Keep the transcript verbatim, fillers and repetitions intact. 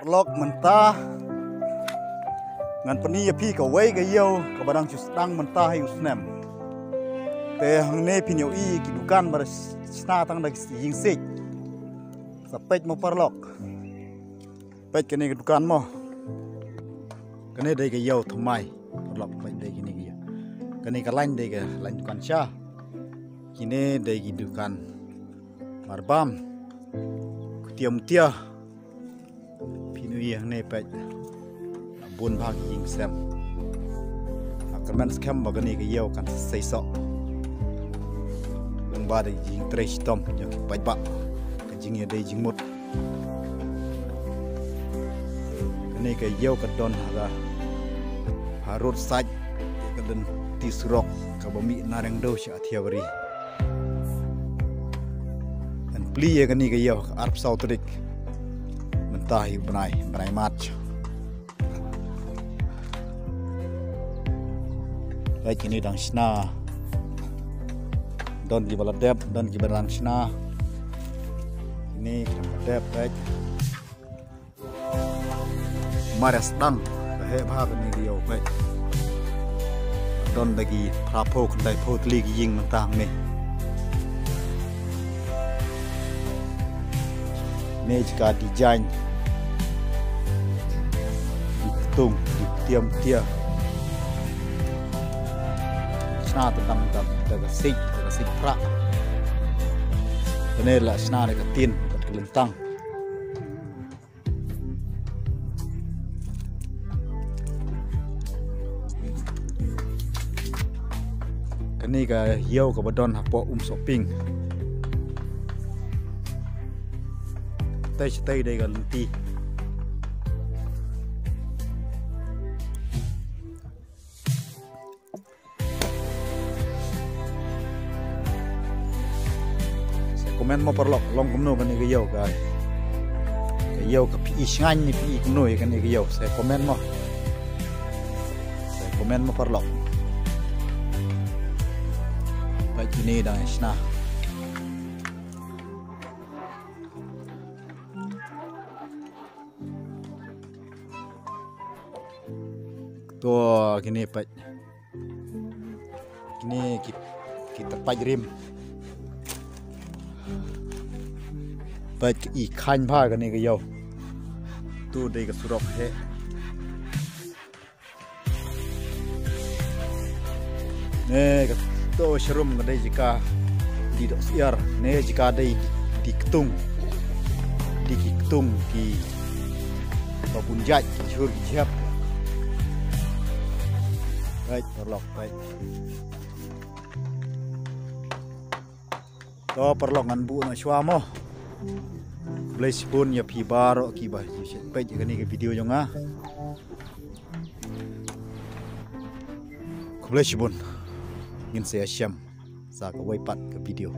Lok mynta ngan pyni ïa phi kawei ka ïew kaba dang shu sdang mynta ha u snem. Te hangne phin ïohi ki dukan ba shna tang da ki ïing siej. Sa peit mo paralok. Peit kane ka dukan mo. Kane dei ka ïew thymmai. Paralok peit dei kane ka ïew. Kane ka lain dei ka lain dukan sha. Kine dei ki dukan marbam. Kutia mutia. Phin ïohi hangne peit. Bun bha ki ïing sem. Nga kyrmen skhem ba kane ka ïew kan sei soh. Nang ba da jingtrei shitom jong ki paidbah. Ka jingïadei jingmut. Kane ka ïew ka don ha ka, ha road side, ka don ti surok kaba mih na Riangdo sha Athiawari. Ngan plie ïa kane ka ïew ha ka arphew saw tarik mynta hi u bnai, bnai March. Peit kine dang shna. Don kiba la dep, don kiba dang shna. Kine kiba dep, peit. Mar ïa sdang ka heh bha kane ka ïew, peit. Don da ki phraphew khyndai phew tylli ki ïing mynta hangne. Ne jaka design. Ki ktung, ki tiam tia. Shna te dang da, da ka siej, da ka siej phra. Kane la shna da ka tin, da ka lyntang. Kane ka ïew kaba don hapoh Umsohping. Tei shatei dei ka lynti. Sa comment mo paralok, long kumno kane ka ïew ka. Ka ïew ka phi i shngaiñ ne phi i kumno ïa kane ka ïew. Sa comment mo. Sa comment mo paralok. Peit kine dang shna. To kine peit. Kine ki, ki tyrpait rim. Peit ki i khaiñ bha kane ka ïew. To dei ka surok heh. Ne kato sharum ka dei jaka die dohsyiar, ne jaka dei die ktung. Die ki ktung kiba bun jait, ki jhur ki jhep. Peit paralok peit. To paralok ngan buh noh shuwa mo. Khublei shibun ïa phi baroh kiba ju shait peit ïa kane ka video jong nga. Khublei shibun. Ngin sa ïashem sa kawei pat ka video.